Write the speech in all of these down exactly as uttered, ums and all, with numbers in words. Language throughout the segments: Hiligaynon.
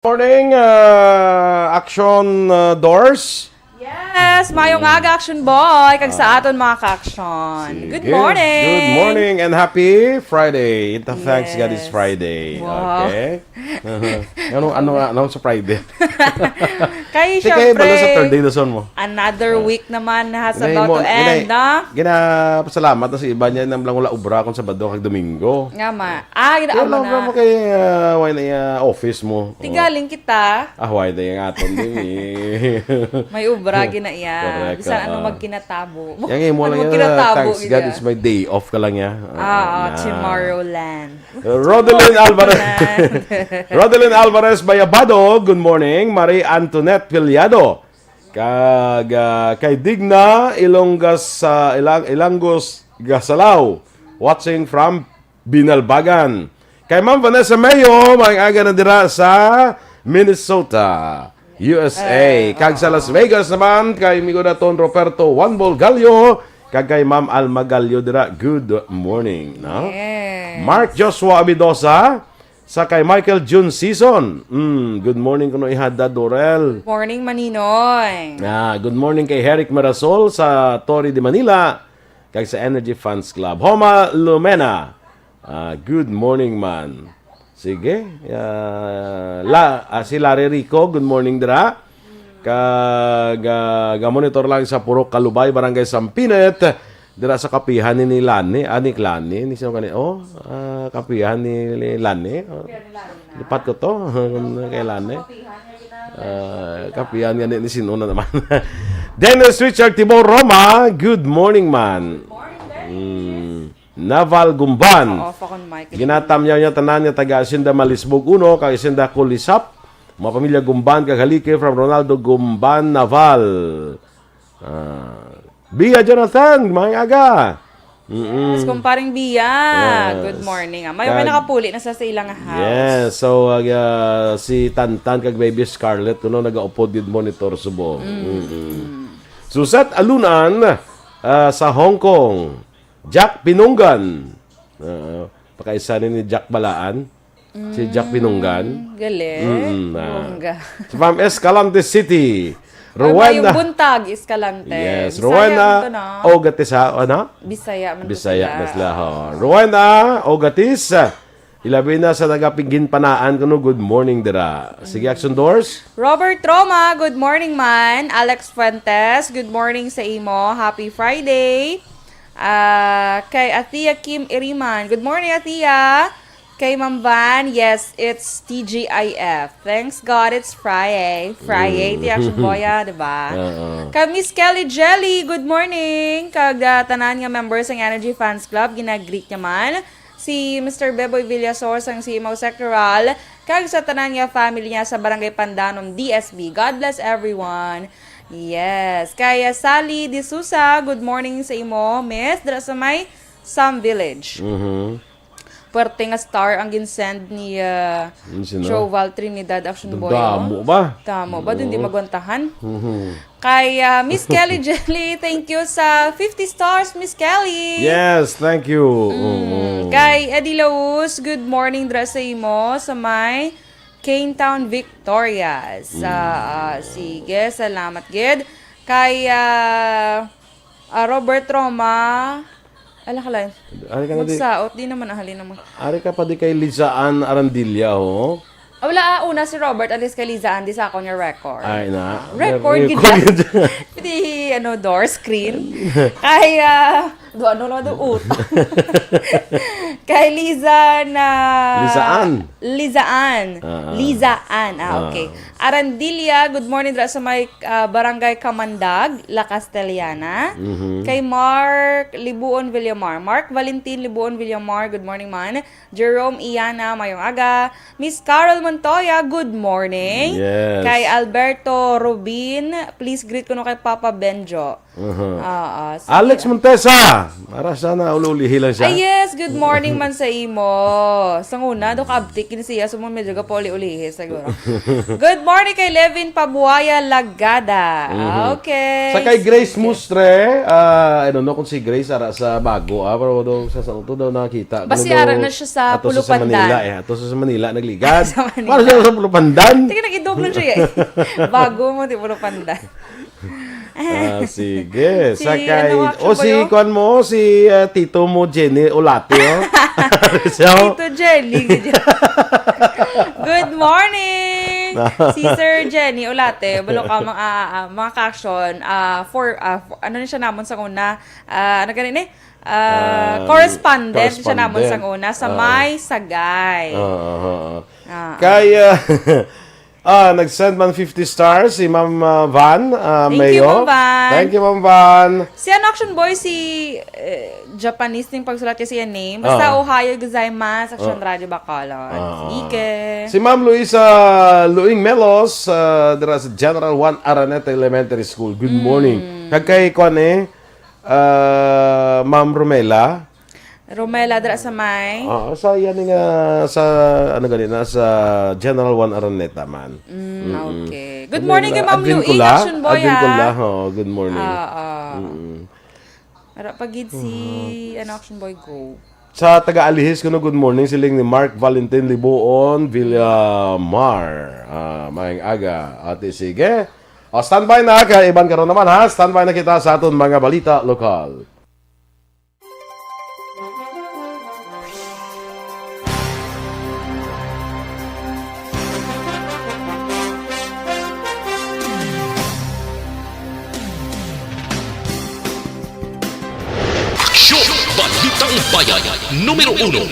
Morning, uh, Action, uh, Doors. Yes, mayong aga, Action Boy, kag sa aton mga ka-action. Good morning. Good morning and happy Friday. Ita, thanks God it's Friday. Wow. Okay. Ano, ano, ano sa Friday? Kay, syempre, balo Saturday na son mo. Another week naman has about to end, no? Ginapasalamat na sa iba niya nang lang wala obra kung Sabado kag Domingo. Nga ma. Ah, gina-, amo na. Kay, ah, why na iya office mo? Tigaling kita. Ah, why na iya aton din eh. May obra gina iya. Correct. Bisan ano magkinatabo. Yang imo lang yan, thanks God, it's my day off ka lang ya. Ah, Tomorrowland. Rodelyn Alvarez. Rodelyn Alvarez Bayabado, good morning. Marie Antoinette Piliado. Kag, ah, kay Digna Ilonggas, ah, Ilang-, Ilangos Gasalaw, watching from Binalbagan. Kay Ma'am Vanessa Mayo, maayong aga na dira sa Minnesota, U S A. Kag sa Las Vegas naman, kay amigo naton Roberto Juan Bolgallo, kag kay Ma'am Alma Gallo dira, good morning, no? Yes. Mark Joshua Abidosa, sa kay Michael June Season. Mm, good morning kuno ihada, Dorel. Morning, Maninoy. Ah, good morning kay Heric Mirasol sa Torre de Manila, kag sa Energy Fans Club. Homa Lumena. Ah, good morning, man. Sige. Ah, la, ah, si Larry Rico, good morning dira. Kag, ah, gamonitor lang sa Purok Kalubay, Barangay Sampinet. Dira sa kapihan ni, ni Lani, ah, ni Lani, ni sino gani? Oh, ah, kapihan ni, ni Lani. Oh. Lipat ko to. Kay Lani. Ah, kapihan gani ni sino na naman. Dennis Richard Tibor Roma, good morning, man. Mm. Naval Gumban. Ginatamyaw niya tanan niya taga Hacienda Malisbog uno, kag Hacienda Kulisap. Mga pamilya Gumban, kag Halike from Ronaldo Gumban Naval. Ah, Bia Jonathan, maayong aga. Mm-mm. Yes, kumparing Bia. Yes. Good morning. Ah, may, may nakapuli na sa, sa ilang house. Yes, so, ah, si Tantan kag Baby Scarlett, kuno, nagaupod gid monitor subong. Mm. Mm-mm. Suzette Alunan, ah, sa Hong Kong. Jack Pinunggan. Ah, pakaisa ni, ni Jack Balaan. Si Jack Pinunggan. Galing. Mm, ah. Bongga. Si Ma'am Escalante City. Ay, Rowena. Mayong buntag, Escalante. Yes, Bisaya Rowena man to, no? Ogatis, ha? Ano? Bisaya man to Bisaya sila. Na sila, ho. Rowena Ogatis, ah, ilabi na sa nagapaginpanaan kuno, good morning dira. Sige, Action Doors. Robert Roma, good morning, man. Alex Fuentes, good morning sa imo. Happy Friday. Ah, kay Athea Kim Iriman. Good morning, Athea. Kay Ma'am Van, yes, it's T G I F. Thanks God it's Friday. Friday, Mm. ti Action Boya, di ba? Oo. Kay Miss Kelly Jelly, good morning. Kag, ah, tanan nga members sang Energy Fans Club, ginagreet niya man. Si Mister Beboy Villasor sang C M O Sectoral, kag sa tanan nga family niya sa Barangay Pandanom, D S B. God bless everyone. Yes. Kay, ah, Sally D'Souza, good morning sa imo, miss. Dira sa may Sam Village. Mhm. Puwerte nga star ang ginsend ni, ah, Ano sino? Joval Trinidad Action Boy, Damo oh. Ba? Damo ba? Dun di Oo. Magwantahan. Mhm. Kay, ah, Miss Kelly Jelly, thank you sa fifty stars, Miss Kelly. Yes, thank you. Mm. Oo. Kay Eddie Laus, good morning dra sa imo sa may Kane Town, Victorias. Mm. Ah, ah, sige, salamat gid. Kay, ah, ah, Robert Roma, ala ka lang. Ari ka na di, Magsaot, di naman, ah, halin naman. Ari ka pa di kay Lizaan Arandilla, ho? Ah, wala, ah, una si Robert, at least kay Lizaan, di sa akon nga record. Ay, na. Ah, record, Record gid na. Gid. Pwede, ano, door screen. Kay, ah, do, ano, ano, do, ut. Kay Liza na Lizaan. Lizaan. Ah, ah. Lizaan. Ah, Ah. okay. Arandilla, good morning dra sa may, ah, Barangay Kamandag, La Castellana. Mhm. Kay Mark Libuon Villamar. Mark Valentin Libuon Villamar, good morning man. Jerome Iana, mayong aga. Miss Carol Montoya, good morning. Yes. Kay Alberto Rubin, please greet ko no kay Papa Benjo. Uh-huh. Oo, sige. Alex Montesa, para sana uli-ulihi lang siya. Ay, yes, good morning man sa imo. Sa una, do kaabtik ni siya, so medyo gapauli-ulihi siguro. Good morning kay Levin Pabuaya Lagada. Mhm. Okay. Sa kay Grace Sige. Mustre, ah, I don't know kung si Grace ara sa bago, ah, pero daw sa, sa uto daw nakita. Basi Ano daw, ara na siya sa ato sa Pulupandan. Manila, eh. Ato sa, sa Manila, nagligad. Sa Manila. Para sa, sa Pulupandan. Tingnan, nag-idog lang siya, eh. Bago mo, di Pulupandan. Ah, sige. Si, Sakay. Ano, O, si Action Boy, oh. Kuan mo, si, ah, Tito mo, Jenny Olate, oh. So, Tito Jenny, ganyan. Good morning! Si Sir Jenny Olate, balo ka mga, ah, ah, mga ka-action, ah, for, ah, for, ano na siya namon sa una, ah, ano gani ni? Ah, Um, correspondent siya namon correspondent. Sa una, sa Oo. May Sagay. Oo, oo, oo. Ah, Kay, ah, ah, nag-send man fifty stars si Ma'am, ah, Van, ah, Thank you, Mayo. Ma'am Van. Thank you, Ma'am Van. Si ano, Action Boy, si, eh, Japanese ning pagsulat niya sa iyang name. Basta, Ah. Ohayou gozaimasu, Action Ah. Radio Bacolod. Ah. Sige. Si Ma'am Luisa Luing Melos, ah, dira sa General Juan Araneta Elementary School. Good Mm. morning. Kag kay, kuan, eh, ah, Ma'am Romela. Romela, dira sa may? Oo, sa yan nga, sa, ano gani na, sa General Juan Araneta man. Mm, Mm-mm. okay. Good Romela morning kay Ma'am Advincula. Luing, Action Boy, Advincula, ha? Oo, good morning. Oo. Mm-mm. Ara pa gid si, Ah. ano, Action Boy, go. Sa taga Alihis, kuno, good morning, siling ni Mark Valentin Libuon Villamar. Ah, maayong aga, ate, sige. O, standby na, kay iban karon naman, ha? Standby na kita sa aton mga balita lokal. Aksyon! Balitang Bayan, numero uno.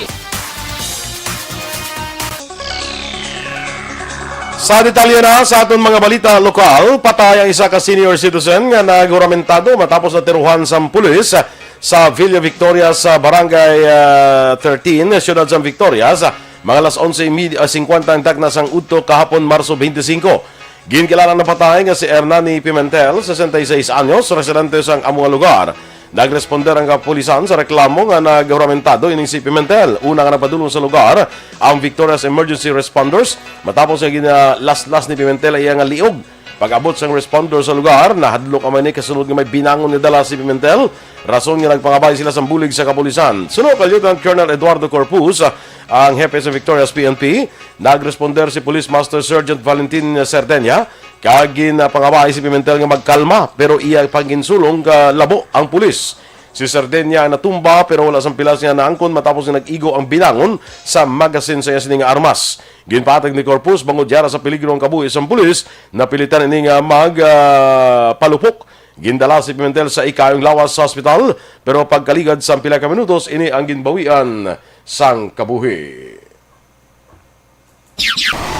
Sa detalye na sa aton mga balita lokal, patay ang isa ka senior citizen nga naghuramentado matapos natiruhan sang pulis sa Villa Victoria sa Barangay, ah, thirteen, Siyudad sang Victorias, mga alas onse y media, ah, singkwenta ang takna sang udto kahapon, Marso twenty-five. Ginkilala ang napatay nga si Hernani Pimentel, sesenta y seis anyos, residente sang amo nga lugar. Nagresponder ang kapulisan sa reklamo nga naghuramentado ining si Pimentel. Una nga nagpadulong sa lugar ang Victorias Emergency Responders matapos nga ginalaslas ni Pimentel ang iya nga liog. Pag-abot sang responder sa lugar, nahadlok ang mga ini kasunod nga may binangon nga dala si Pimentel, rason nga nagpangabay sila sang bulig sa kapulisan. Suno kay Lieutenant Colonel Eduardo Corpus, ang hepe sa Victorias P N P, nagresponder si Police Master Sergeant Valentin Serdenia, kag ginapangabay si Pimentel nga magkalma, pero iya pa ginsulong nga labo ang pulis. Si Serdenia ang natumba, pero wala sang pilas nga naangkon matapos nga nag-igo ang binangon sa magasin sa iya sini nga armas. Ginpatag ni Corpus, bangod yara sa peligro ang kabuhi sang pulis, napilitan ini nga mag, ah, palupok. Gindala si Pimentel sa ikayong lawas sa ospital, pero pagkaligad sang pila ka minutos, ini ang ginbawian sang kabuhi.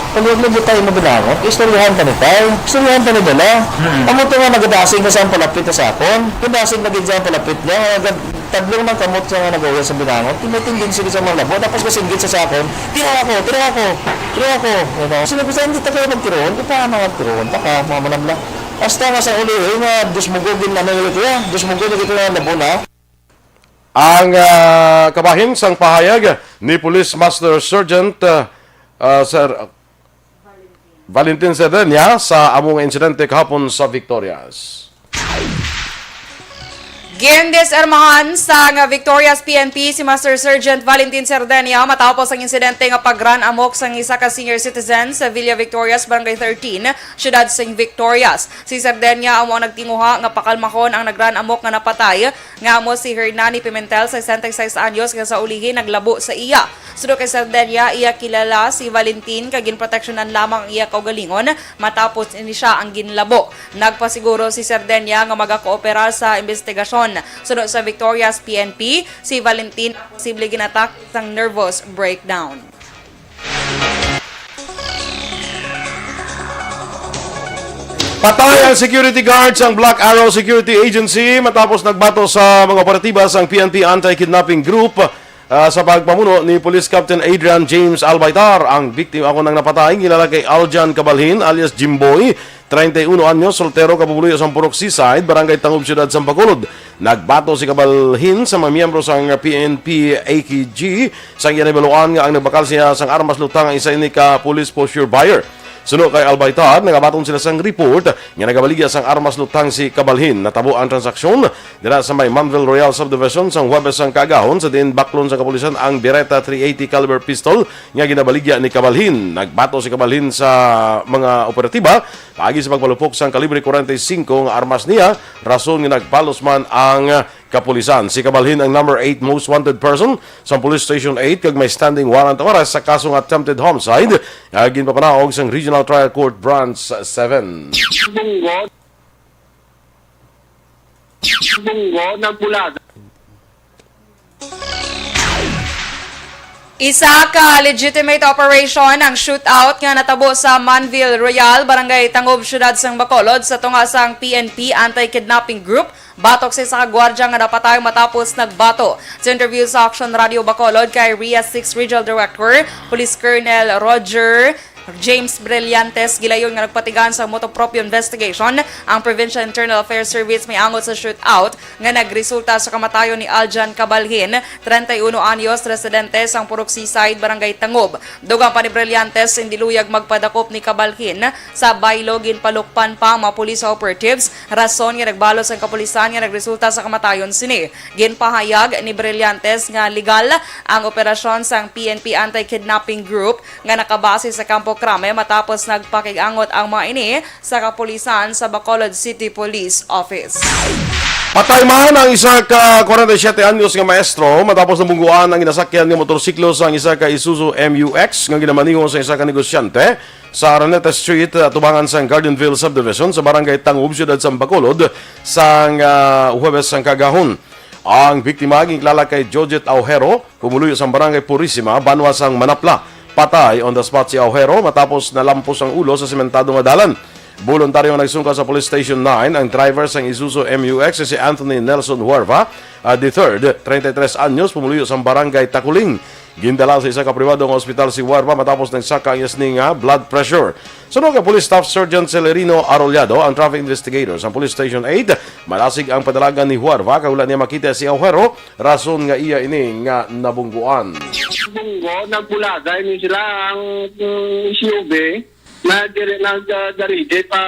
Palihog lang kita imo binangon. Istoryahan ta ni tay. Istoryahan ta ni bala. Mm. Amo to nga nagadasig na sa palapit na sa akon. Kadasig na gid sa palapit niya. Nagad-, tadlong ng kamot siya nga nagawa sa binangon. May tendency sa mga labo. Tapos kasinggit sa, sa akon. "Tira ako! Tira ako! Tira ako!" You know? Sinabi sa, "Hindi ta kayo magtiroon. Kita na magtiroon. Taka, mga manabla." Hasta nga sa uli, eh, nga, dos mugo gin, ano, ulit, eh. Dos mugo na gito na labo na. Ang, ah, kabahin sang pahayag ni Police Master Sergeant, ah, ah, Sir Valentin Sedenia sa amo nga insidente kahapon sa Victorias. Gindisarmahan sang Victorias P N P si Master Sergeant Valentin Serdenia matapos ang insidente nga pag-run amok sang isa ka senior citizen sa Villa Victorias, Barangay thirteen, Siyudad sang Victorias. Si Serdenia amo ang nagtinguha nga pakalmahon ang nag-run amok nga napatay, nga amo si Hernani Pimentel, sesenta y seis anyos, nga sa ulihi naglabo sa iya. Suno kay Serdenia, iya kilala si Valentin kag ginproteksyonan lamang ang iya kaugalingon matapos ini siya ang ginlabo. Nagpasiguro si Serdenia nga magakoopera sa imbestigasyon. Suno sa Victorias P N P, si Valentin posible gin-attack sang nervous breakdown. Patay ang security guard sang Black Arrow Security Agency matapos nagbato sa mga operatiba sang P N P Anti-Kidnapping Group Ah, sa pagpamuno ni Police Captain Adrian James Albaitar, ang biktima ako nang napatay, kilala kay Aljan Cabalhin alias Jimboy, treinta y uno anyos, soltero, kabubuluyo sa Purok Seaside, Barangay Tangob, Siyudad sang Bacolod. Nagbato si Cabalhin sa mga miyembro sang P N P A K G, sang iya nahibaluan nga ang nagbakal siya sang armas lutang ang isa ini ka police poseur buyer. Suno kay Albaitar, nagabaton sila sang report nga nagabaligya sang armas lutang si Cabalhin. Natabo ang transaksyon dira sa may Manville Royal Subdivision sang Huwebes sang kaagahon, sa diin baklon sa kapulisan ang Beretta three eighty caliber pistol nga ginabaligya ni Cabalhin. Nagbato si Cabalhin sa mga operatiba paagi sa pagpalupok sang kalibre forty-five nga armas niya, rason nga nagbalos man ang kapulisan. Si Cabalhin ang number eight most wanted person sa Police Station eight kag may standing warrant of arrest sa kaso nga attempted homicide nga ginpapanaog sang Regional Trial Court Branch seven. Bunggo. Bunggo, nagbulaga. Isa ka legitimate operation ang shootout nga natabo sa Manville Royal, Barangay Tangob, Siyudad sang Bacolod, sa tunga sang P N P Anti-Kidnapping Group, batok sa isa ka gwardya nga napatay matapos nagbato. Sa interview sa Action Radio Bacolod kay Ria six Regional Director, Police Colonel Roger James Brillantes, gilayon nga nagpatigan sa motu proprio investigation ang Provincial Internal Affairs Service may angot sa shootout nga nagresulta sa kamatayon ni Aljan Cabalhin, treinta y uno anyos, residente sang Purok Seaside, Barangay Tangob. Dugang pa ni Brillantes, hindi luyag magpadakop ni Cabalhin sa baylo, ginpalukpan pa ang mga pulis sa operatives, rason nga nagbalos ang kapulisan nga nagresulta sa kamatayon sini. Ginpahayag ni Brillantes nga legal ang operasyon sang P N P Anti-Kidnapping Group nga nakabase sa Kampo Krame matapos nagpakig-angot ang mga ini sa kapulisan sa Bacolod City Police Office. Patay man ang isa ka forty-seven anyos nga maestro matapos nabungguan ang ginasakyan nga motorsiklo sang isa ka Isuzu M U X nga ginamaneho sa isa ka negosyante sa Araneta Street, uh, tubangan sang Gardenville Subdivision sa Barangay Tangob, Siyudad sang Bacolod, sang, uh, Huwebes sang kaagahon. Ang biktima ginkilala kay Jojet Aujero, pumuluyo sang Barangay Purisima, banwa sang Manapla. Patay on the spot si Aujero matapos nalampos ang ulo sa sementado nga dalan. Boluntaryo nga nagsungkal sa Police Station nine ang driver sang Isuzu M U X, si Anthony Nelson Huerva, ah, the third, treinta y tres anyos, pumuluyo sang Barangay Taculing. Gindala sa isa ka pribado nga ospital si Huerva matapos nagsaka ang iya sini nga blood pressure. Suno kay Police Staff Sergeant Celerino Arollado, ang traffic investigator sa Police Station eight, malasig ang padalagan ni Huerva kay wala niya makita si Aujero, rason nga iya ini nga nabungguan. Bunggo, nagbulaga ini sila ang, mm, S U V. Nag-, nag-, ah, daride pa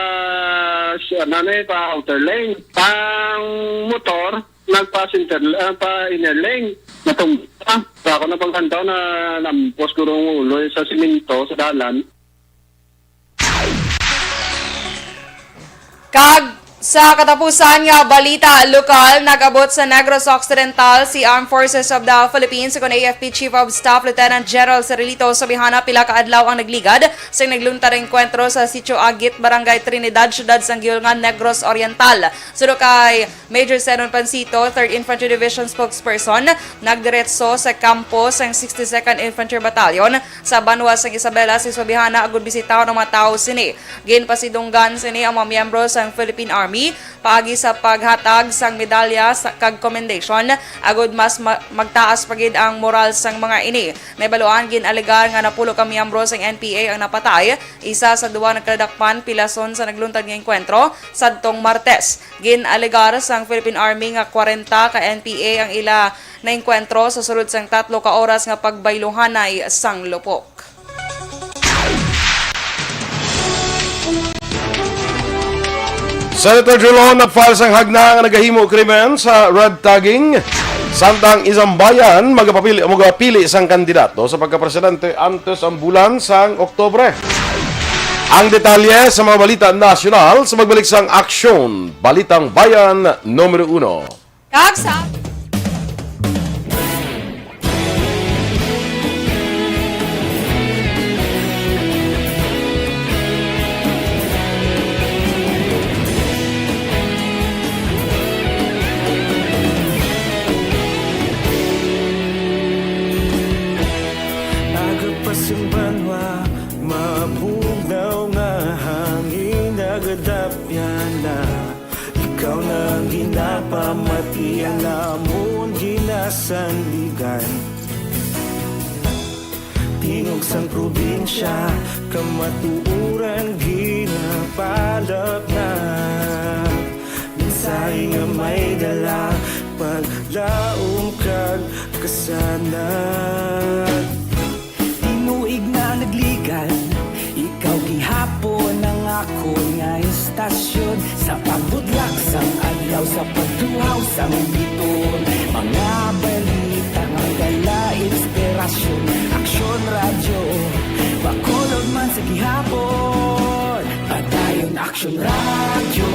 sa, ano na eh, pa outer lane. Ang motor, nagpa center, ah, pa inner lane. Natumba. Sa ako na pagkantaw na lampos guro ang ulo eh, sa simento, sa dalan. Kag sa katapusan nga balita lokal, nag-abot sa Negros Occidental si Armed Forces of the Philippines, kon A F P Chief of Staff Lieutenant General Cirilito Sobihana, pila ka adlaw ang nagligad sa nagluntad nga engkwentro sa Sitio Agit, Barangay Trinidad, Siyudad sang Guiulngan, Negros Oriental. Suno kay Major Zenon Pansito, Third Infantry Division spokesperson, nagdiretso sa kampo sang sixty-second Infantry Battalion sa banwa sang Isabela si Sobihana agud bisitahon ang mga tawo sini. Ginpasidunggan sini ang mga miyembro sang Philippine Army paagi sa paghatag sang medalya sa, kag commendation, agud mas ma-, magtaas pa gid ang moral sang mga ini. Nahibaluan, gin-alegar nga napulo ka miyembro sang N P A ang napatay, isa sa duwa nagkadakpan pilason sa nagluntad nga engkwentro sadtong Martes. Gin-alegar sang Philippine Army nga kwarenta ka N P A ang ila naengkwentro sa sulod sang tatlo ka oras nga pagbayluhanay sang lupok. Senator Joel Hon nag-file sang hagna nga nagahimo krimen sa red tagging, samtang Isambayan magapapili, magapili sang kandidato sa pagkapresidente antes ang bulan sang Oktubre. Ang detalye sa mga balita nasyonal sa magbalik sang Aksyon, Balitang Bayan numero uno. Kag sa Aga pa sing banwa, mabugnaw nga hangin, nagadapyan na. Ikaw na ang ginapamati, ang amon ginasandigan. Sang probinsya, kamatuoran ginapalapnap. Mensahe nga may dala, paglaom kag kasanag. Tinuig na nagligan, ikaw gihapon ang akon nga istasyon. Sa pagbudlak sang adlaw, sa pagduhaw sang biton, mga balita nga dala inspirasyon. Aksyon Radyo, Bacolod man sa gihapon. Padayon Aksyon Radyo,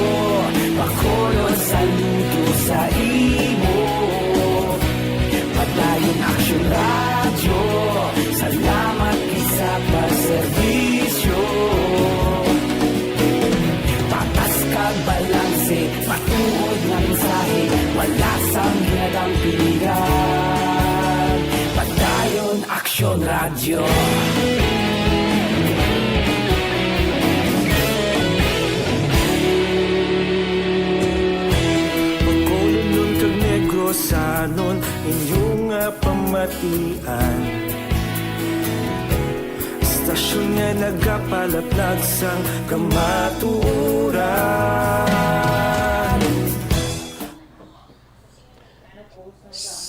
Bacolod saludo sa imo. Padayon Aksyon Radyo, salamat gid sa pagserbisyo. Patas kag balanse, matuod nga mensahe, wala sang ginadampigan. Padayon Aksyon Radyo. Bacolodnon kag Negrosanon, inyo nga pamatian. Istasyon nga nagapalaplag sang kamatuoran.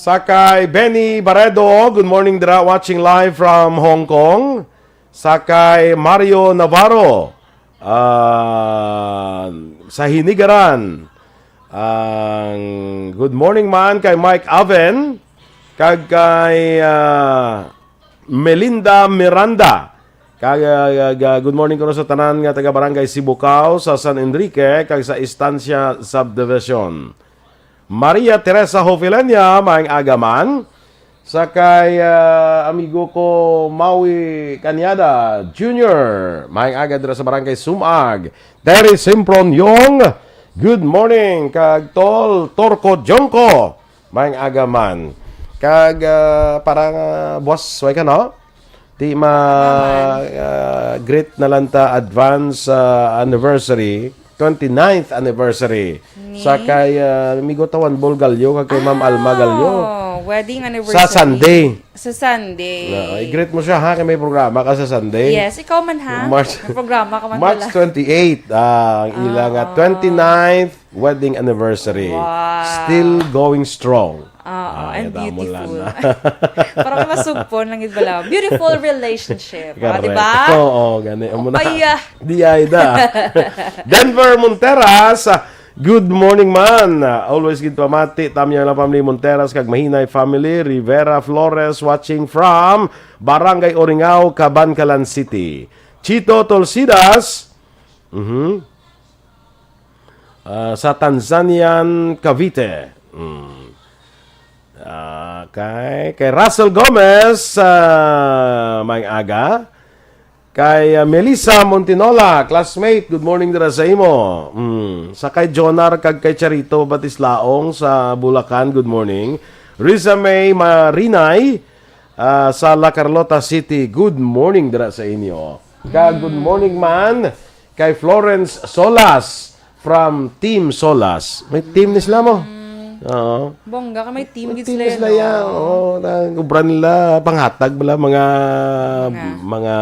Sa kay Benny Baredo, good morning dira, watching live from Hong Kong. Sa kay Mario Navarro, ah, sa Hinigaran. Ang good morning man kay Mike Aven, kag kay, ah, Melinda Miranda. Kag, ah, kag, ah, good morning kuno sa tanan nga taga Barangay Sibukaw sa San Enrique kag sa Estancia Subdivision. Maria Teresa Hofileña, maayong aga man. Sa kay, ah, amigo ko, Maui Cañada Junior, maayong aga dira sa Barangay Sumag. Terry Simpron Yong, good morning. Kag Tol Torco Jongco, maayong aga man. Kag, ah, para nga buwas, way ka, no? Di ma, Naman. Ah, greet na lang ta advance, ah, anniversary, twenty-ninth anniversary. Ni? Sa kay, ah, amigo Tawan Bol Gallo, kag kay Ma'am Alma Gallo. Oh, wedding anniversary. Sa Sunday. Sa Sunday. Na, i-greet mo siya, ha, kay may programa ka sa Sunday. Yes, ikaw man, ha? March, May programa ka man March pala. twenty-eight, ah, ang ila nga Ah. twenty-ninth wedding anniversary. Wow. Still going strong. Oo, Ah, and yata mo lang beautiful. na. Parang masugpon lang yun pala. Beautiful relationship. Ah, di Correct. ba? Oo, gani. Amo na. Upaya. Di ay da. Denver Monteras, ah, good morning man. Ah, always gid pamati, Tamya La Family Monteras, kag Mahinay Family, Rivera Flores, watching from Barangay Oringao, Kabankalan City. Chito Tolsidas, mhm. Ah, sa Tanzanian, Cavite. Mm. Ah, kay, kay Russell Gomez, ah, maayong aga. Kay, ah, Melissa Montinola, classmate, good morning dira sa imo. Mm. Sa kay Jonar kag kay Charito Batislaong sa Bulacan, good morning. Risa May Marinay, ah, sa La Carlota City, good morning dira sa inyo. Kag good morning man kay Florence Solas from Team Solas. May team ni sila mo. Mm. Oo. Bongga ka, may team May gid team sila, ni sila no? ya. Oo, na, ubra nila, panghatag bala, mga, Mga. mga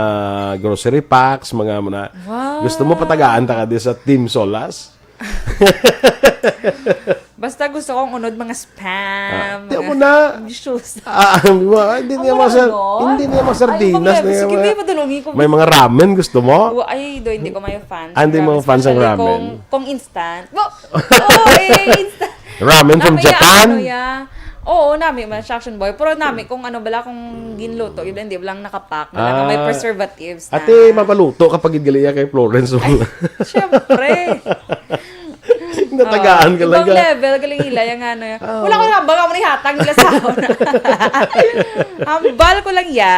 grocery packs, mga, mga, Wow. gusto mo patagaan ta ka di sa Team Solas? Basta gusto kong unod mga spam, Ah, di mga mo na. Shoes. Ah, di mo, ah, hindi Ang niya mura, masar-, no? hindi niya Ay, masardinas, pag-level, may sige, mga, di, madulungi ko. may mga ramen gusto mo? Wa-, ay, do, hindi ko may fan Ah, hindi sa mo ramen, fan sa especially ramen? kung, kung instant. Bo-, oh, eh, instant. Ramen from Nami ya, Japan? ano ya. Oo, nami man siya, Action Boy. Pero nami kung ano bala, kung ginluto, yun, hindi lang nakapak. Wala na may Ah. preservatives na. Ate, mapaluto ka pag gali ya kay Florence. Ay, syempre. Natagaan ka Ibang lang ka. level, galing nila yung ano. Ah. Wala ko lang, baka mo ihatag nila sa ako. Hambal ko lang, ya.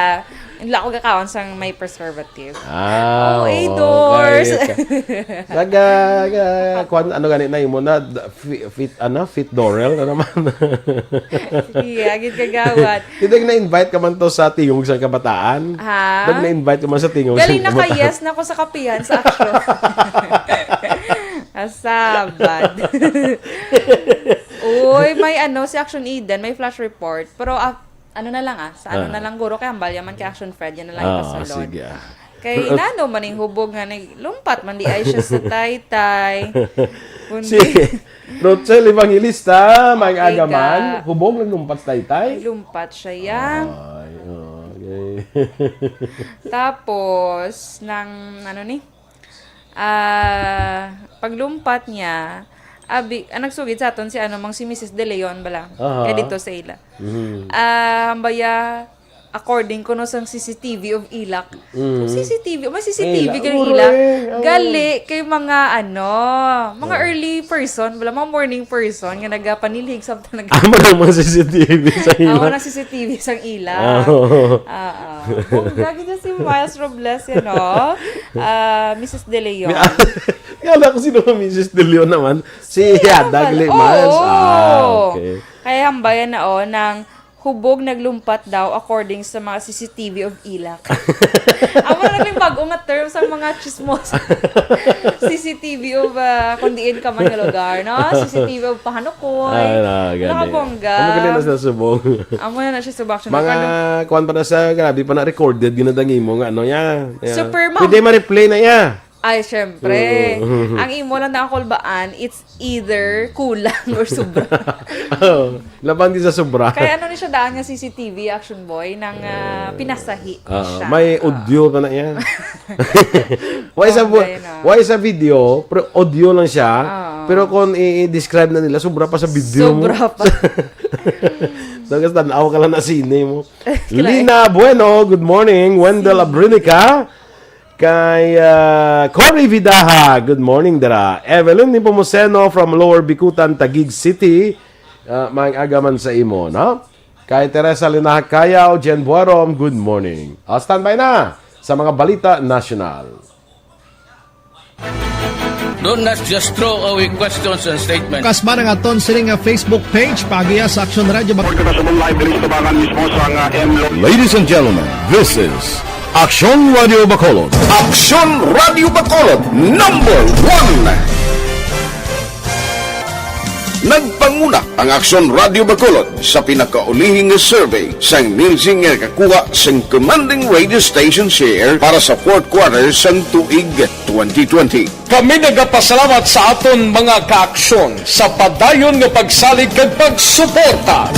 Hindi ako gakaon sa may preservative. Ah, O A oo, doors. kaya ka. Naga, ga-, kwan, ano gani na, imo na, d-, fi-, fit, ano, fit Dorel na naman. Sige, agad kagawad. Hindi, na-invite ka man to sa Tingog sa Kabataan? Ha? Pag na-invite ka man sa Tingog sa Galing Kabataan? naka-yes na ko sa kapihan sa action. Asabad. Uy, may ano, si Action Eden, may flash report. Pero, ah, Ano na lang, ah, sa ano Ah. na lang guro, kay hambal yaman kay Action Fred, yan na lang Ah, ipasulod. Sige, ah. Kay nano man ning hubog nga naglumpat man di ay siya sa taytay. Kundi Si Rochelle Evangelista, may Okay agaman, ka. Hubog naglumpat sa taytay? Lumpat siya, ya. Ay, okay. Tapos, nang, ano ni? Ah, paglumpat niya, abi, ang nagsugid sa aton si, ano, mang si Missus De Leon bala. Aha. Kaya dito sa ila. Mhm. Ah, hambaya, according kuno sang C C T V of Ilak. Mhm. Ang C C T V, may C C T V Ila, kay uro Ilak. Eh, oo. Gali kay mga, ano, mga Oo. Early person, bala, mga morning person nga nagapanilhig sa talaga. Amo na mga C C T V sa Amo ila. Na C C T V sang ila. Ah, oo. Ah, ah. Bongga gid si Miles Robles, yan, oh. Ah, Missus De Leon. May, kala ko sino ang Missus De Leon naman. Si Sino Yada pala? Glimas. Oo. Ah, okay. Kaya hambayan na, oh, nang hubog naglumpat daw according sa mga C C T V of Ilak. Amo na lang bag-o nga term sa mga chismos. C C T V of, ah, kung diin ka man nga lugar, no? C C T V of Pahanukoy. Ay, na, gani. Nakabongga. Amo gani na sa subong. Amo na na siya subong. Mga Ano? Kuwan pa na sa, grabe pa na recorded, ginadangi mo nga, ano, ya. Ya. Super mom. Pwede ma-replay na, ya. Ay, syempre. Oo. Ang imo lang nakakulbaan, it's either kulang or sobra. Oo. Laban din sa sobra. Kaya ano ni siya daan nga C C T V, Action Boy, nang, ah, Oo. Pinasahi Oo. Siya. May Ah. Audio pa na yan. Why sa bu-, Okay na. Why sa video, pero audio lang siya. Oo. Pero kung i-, i-describe na nila, sobra pa sa video mo. Sobra pa. Tapos tanaw ka lang na sine mo. Kailangan. Lina Bueno, good morning. Wendell Si Abrinica. Kay, ah, Cory Vidaha, good morning, dira. Evelyn Nepomuceno from Lower Bicutan, Taguig City. Ah, maayong aga man sa imo, no? Kay Teresa Linaha Cayaw, Jen Buarom, good morning. Ah, standby na sa mga balita nasyonal. Don't just throw away questions and statements. Kasba nga aton sini nga Facebook page, paagiha sa Aksyon Radio Bacolod. Report kita sa live diri sa Tabangan mismo sa nga M Lo- Ladies and gentlemen, this is Aksyon Radio Bacolod. Aksyon Radio Bacolod, number one. Nagpanguna ang Aksyon Radio Bacolod sa pinakaulihi nga survey sang Nielsen nga nakakuha sang commanding radio station share para sa fourth quarter sang tuig twenty twenty. Kami nagapasalamat sa aton mga kaaksyon sa padayon nga pagsalig kag pagsuporta.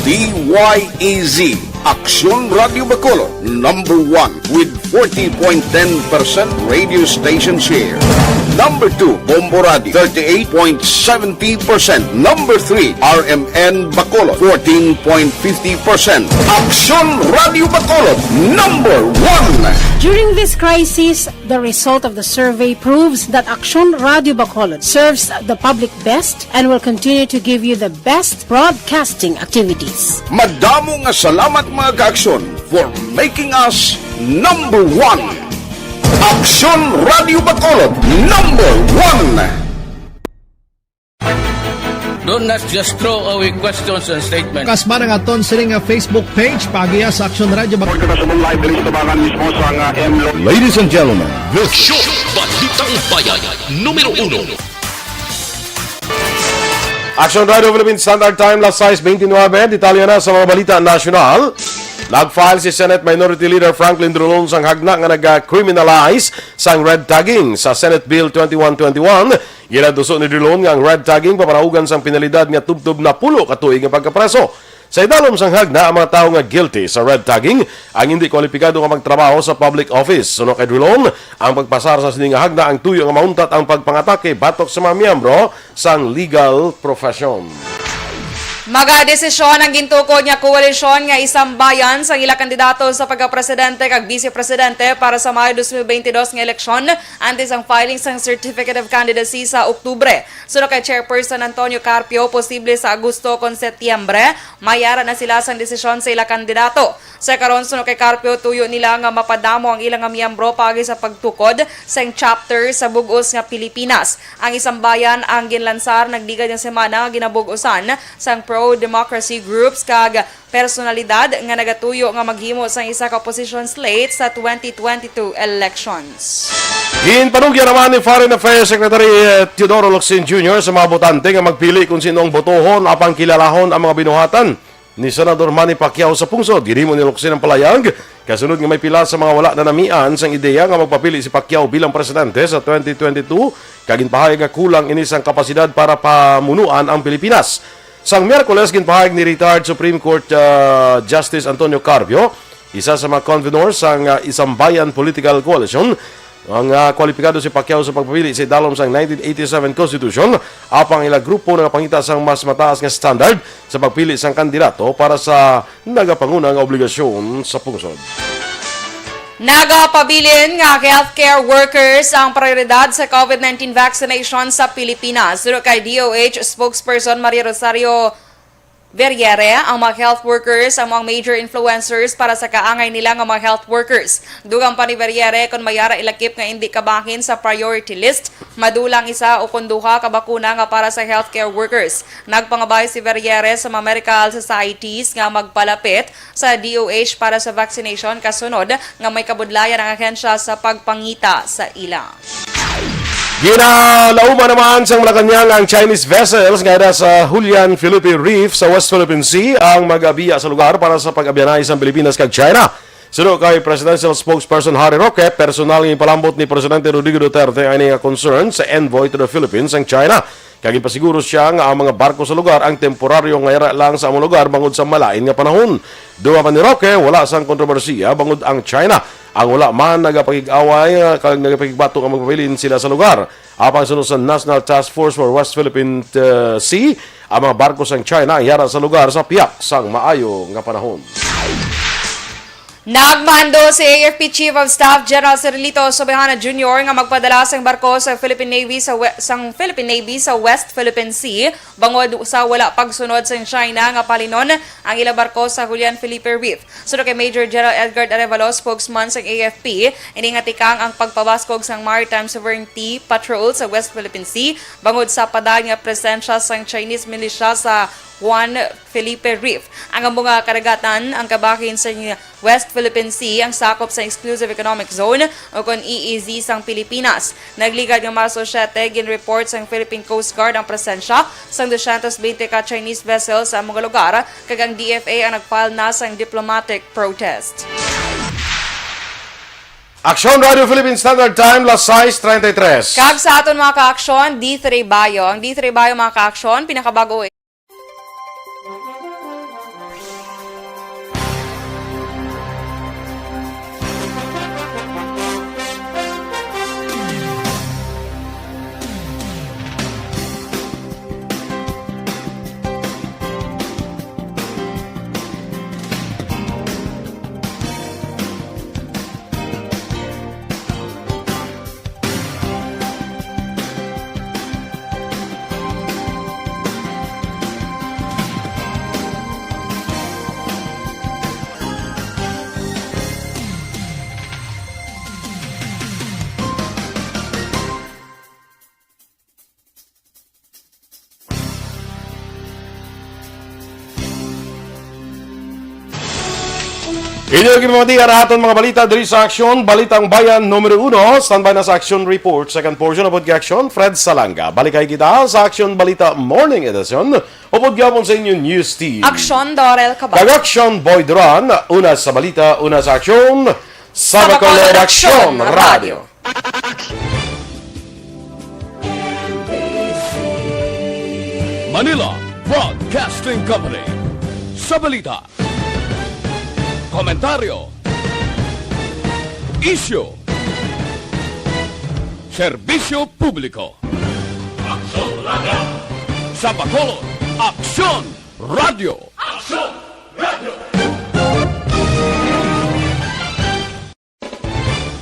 D Y E Z, Aksyon Radio Bacolod, number one with forty point ten percent radio station share. Number two, Bombo Radio, thirty-eight point seventy percent. Number three, R M N Bacolod, fourteen point fifty percent. Aksyon Radio Bacolod, number one. During this crisis, the result of the survey proves that Aksyon Radio Bacolod serves the public best and will continue to give you the best broadcasting activities. Madamo nga salamat, mga kaaksyon, for making us number one. Aksyon Radio Bacolod, number one. Don't just throw away questions and statements. Kasba nga aton sini nga Facebook page, paagiha sa Aksyon Radio Bacolod. Kita sa live diri sa Tabangan mismo sa nga M Lo- Ladies and gentlemen, this Show, Balitang Bayan, numero uno. Aksyon Radio Philippine Standard Time, las sais beintinuebe. Detalye na sa mga balita nasyonal. Nag-file si Senate Minority Leader Franklin Drilon sang hagna nga nag-criminalize sang red tagging sa Senate Bill twenty-one twenty-one. Ginaduso ni Drilon nga ang red tagging papanaugan sang penalidad nga tubtob napulo ka tuig nga pagkapreso. Sa idalom sang hagna, ang mga tawo nga guilty sa red tagging ang hindi kwalipikado nga magtrabaho sa public office. Suno kay Drilon, ang pagpasar sa sini nga hagna ang tuyo nga mauntat ang pagpangatake batok sa mga miyembro sang legal profession. Magadesisyon ang gintukod nga koalisyon nga isambayan sang ila kandidato sa pagkapresidente kag bise presidente para sa Mayo dos mil beintidos nga eleksyon antes ang filing sang Certificate of Candidacy sa Oktubre. Suno kay Chairperson Antonio Carpio, posible sa Agosto kon Setyembre, mayara na sila sang desisyon sa ila kandidato. Sa karon, suno kay Carpio, tuyo nila nga mapadamo ang ila nga miyembro paagi sa pagtukod sang chapter sa bug-os nga Pilipinas. Ang isambayan ang ginlansar nagligad nga semana nga ginabug-usan sang pro-democracy groups kag personalidad nga nagatuyo nga maghimo sang isa ka opposition slate sa twenty twenty-two elections. Ginpanugyan naman ni Foreign Affairs Secretary, eh, Teodoro Locsin Junior sa mga botante nga magpili kung sino ang botohon apang kilalahon ang mga binuhatan ni Senador Manny Pacquiao sa pungsod. Ginhimo ni Locsin ang palayag kasunod nga may pila sa mga wala nanamian sang ideya nga magpapili si Pacquiao bilang presidente sa twenty twenty-two, kag ginpahayag nga kulang ini sang kapasidad para pamunuan ang Pilipinas. Sang Miyerkules, ginpahayag ni retired Supreme Court, ah, Justice Antonio Carpio, isa sa mga convenor sang, ah, Isambayan Political Coalition, nga kwalipikado si Pacquiao sa pagpapili sa idalom sang nineteen eighty-seven Constitution, apang ang ila grupo nagapangita sang mas mataas nga standard sa pagpili sang kandidato para sa nagapanguna nga obligasyon sa pungsod. Nagapabilin nga healthcare workers ang prioridad sa COVID nineteen vaccination sa Pilipinas. Suno kay D O H spokesperson Maria Rosario Verriere, ang mga health workers amo ang major influencers para sa kaangay nila nga mga health workers. Dugang pa ni Verriere, kon may ara ilakip nga indi kabahin sa priority list, madula ang isa o kon duha ka bakuna nga para sa healthcare workers. Nagpangabay si Verriere sa mga medical societies nga magpalapit sa D O H para sa vaccination kasunod nga may kabudlayan ang ahensya sa pagpangita sa ila. Ginalauman naman sang Malacañang ang Chinese vessels nga ada sa Julian Felipe Reef sa West Philippine Sea ang mag-abiya sa lugar para sa pag-abyanay sang Pilipinas kag China. Suno kay Presidential Spokesperson Harry Roque, personal nga ipalambot ni Presidente Rodrigo Duterte ang ini nga concern sa envoy to the Philippines sang China. Kag ginpasiguro sia nga ang mga barko sa lugar ang temporaryo nga yara lang sa among lugar bangod sa malain nga panahon. Dugang pa ni Roque, wala sang kontrobersiya bangod ang China ang wala man nagapakig-away, ah, kag nagapakigbato nga magpabilin sila sa lugar. Apang suno sa National Task Force for West Philippine, uh, Sea, ang mga barko sang China ang yara sa lugar sa pihak sang maayo nga panahon. Nagmando si A F P Chief of Staff General Cirilito Sobejana Junior nga magpadala sang barko sa Philippine Navy sa we-, sang Philippine Navy sa West Philippine Sea bangod sa wala pagsunod sang China nga palinon ang ila barko sa Julian Felipe Reef. Suno kay Major General Edgard Arevalo, spokesman sang A F P, ini nga tikang ang pagpabaskog sang Maritime Sovereignty Patrol sa West Philippine Sea bangod sa padayon nga presensya sang Chinese militia sa Juan Felipe Reef. Ang amo nga kadagatan ang kabahin sa West Philippine Sea ang sakop sa Exclusive Economic Zone o kon E E Z sang Pilipinas. Nagligad nga Marso siete, gin-report sang Philippine Coast Guard ang presensya sang dusyentos bente ka Chinese vessels sa amo nga lugar, kag ang D F A ang nag-file na sang diplomatic protest. Aksyon Radio Philippine Standard Time, las sais treinta y tres. Kag sa aton mga ka-aksyon, D three Bayo. Ang D three Bayo, mga ka-aksyon, pinakabag-o. Inyo ginpamatian ang aton mga balita diri sa Aksyon, Balitang Bayan numero uno. Standby na sa Aksyon Report, second portion, upod kay Aksyon, Fred Salanga. Balikay kita sa Aksyon Balita Morning Edition, upod gyapon sa inyo news team. Aksyon, Dorel Cabal. Kag Aksyon, Boy Duran. Una sa balita, una sa aksyon, sa Bacolod Aksyon Radio. Manila Broadcasting Company. Sa balita, komentaryo, isyu, serbisyo publiko. Aksyon Radio. Sa Bacolod, Aksyon Radio.